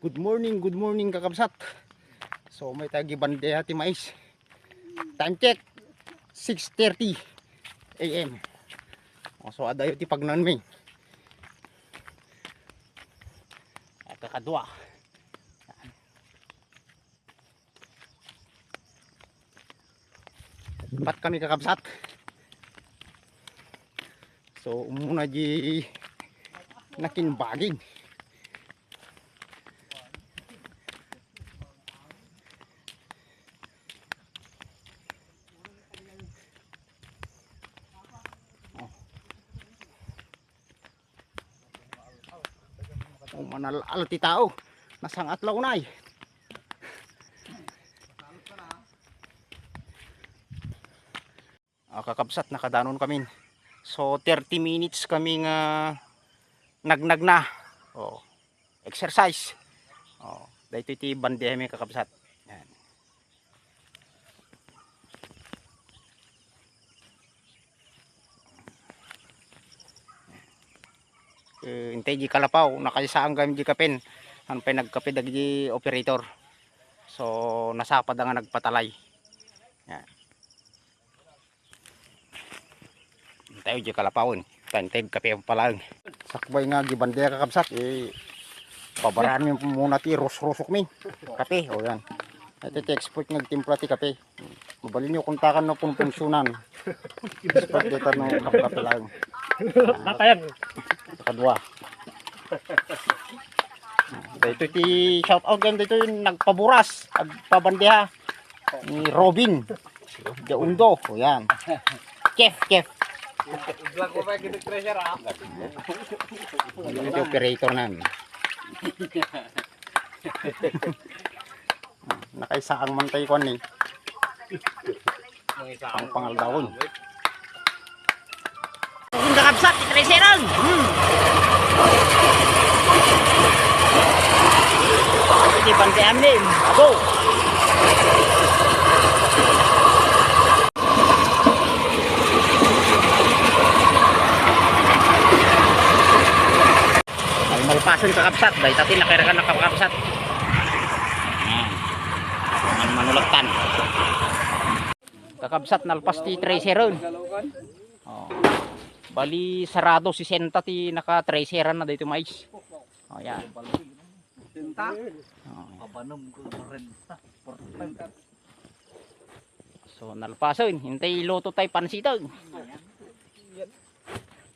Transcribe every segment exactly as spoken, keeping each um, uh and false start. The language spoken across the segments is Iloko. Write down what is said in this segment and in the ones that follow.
Good morning, good morning, kakabsat. So, may tagi bandeha ti mais. Time check, six thirty A M. O, so, adayo ti pagnaanmi. At kakadua. Pat kami, kakabsat. So, umuna di nakinbagin. O, manal-al ti tao. Nasangat la unay. Ah, kakabsat, nakadanon kami. So, thirty minutes kami nga nagnagna. O, exercise. O, daytoy ti bandehami, kakabsat. Yan. Eh, intay di kalapaw, nakaisaan kami di kapen. Ano pay nagkape dagiti operator. So, nasapa da nga nagpatalay. Yan. Intay di kalapawen. Intay kape palaeng. Sakbay nga gibandeha, kakabsat, eh, pabaraan mi muna ti rusrusok mi. Kape, o yan. Ito ti expert nga agtimpla ti kape. Mabalinyo kontakan no punpunsunan. Expert dita no kapkape laeng. Natayan. Kadua. Dito ti shout out yan dito yung nagpaburas, agpabandeha ni Robin. Jaundo, o yan. Chef, chef. Vlog ko pa yung treasure, ah. Yan ti operator nan. Nakaisaang man tayo kuan ni. Pangpangaldawon. Kung kakabsat, itreseran. Hmm. Hindi bante amin. Abo. Ay, malpason, kakabsat. Dahil tatin, nakirakan na, kakabsat. Yan. Ang manulagtan. Kakabsat, nalpas ti treseran. O. Bali, sarado sesenta ti naka-treseran na dito mais. O, yan. Sesenta? O. Abanom ko, renta. So, nalpasen. Intay iluto tay pansit, o.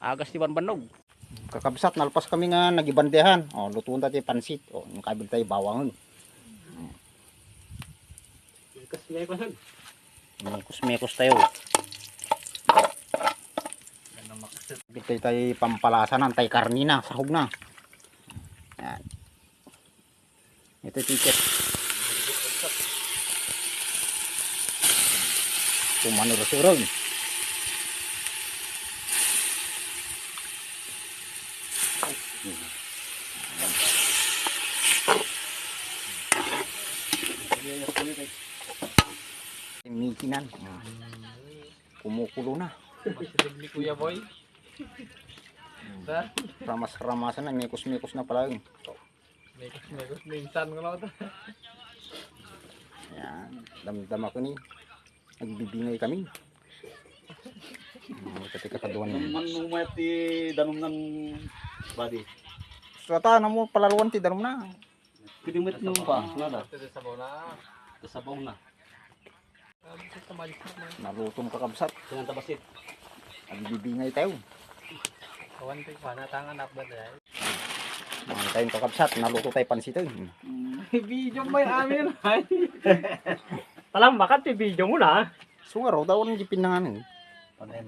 Agas ti banbannog. Kakabsat, nalpas kami nga nagibandehan. O, lutuon ta ti pansit. O, yung kabil tayo bawangan. Mekos-mekos tayo. Bitay tayo pampalasanan, tay karni na, sahog na. Yan. Ito, teacher. Tumanursurog. Mikinan. Kumukulo na. Masilog ni Kuya Boy. Ramas-ramasan na, mikos-mikos na pala yun. Mekos-mekos, minsan ko lang ito. Yan, damdama ko ni. Nagbibingay kami. Ano, pati kakaduan. Ano man mo may ti danum ng body? Sata na mo palaruan ti danum na. Pwede mo itong pa, nada. Ito sa sabaw na. Sa sabaw na. Nalutom, kakabsat. Dengan tabasit. Nagbibingay tayo. Kawan tayo pa, natangan up ba tayo? Mga tayo, kakabsat, naluto tayo pansit, eh. Video mo yung amin, ay. Palambakan ti video mo na. So nga raw, daw ang gipin na nga, eh. Panay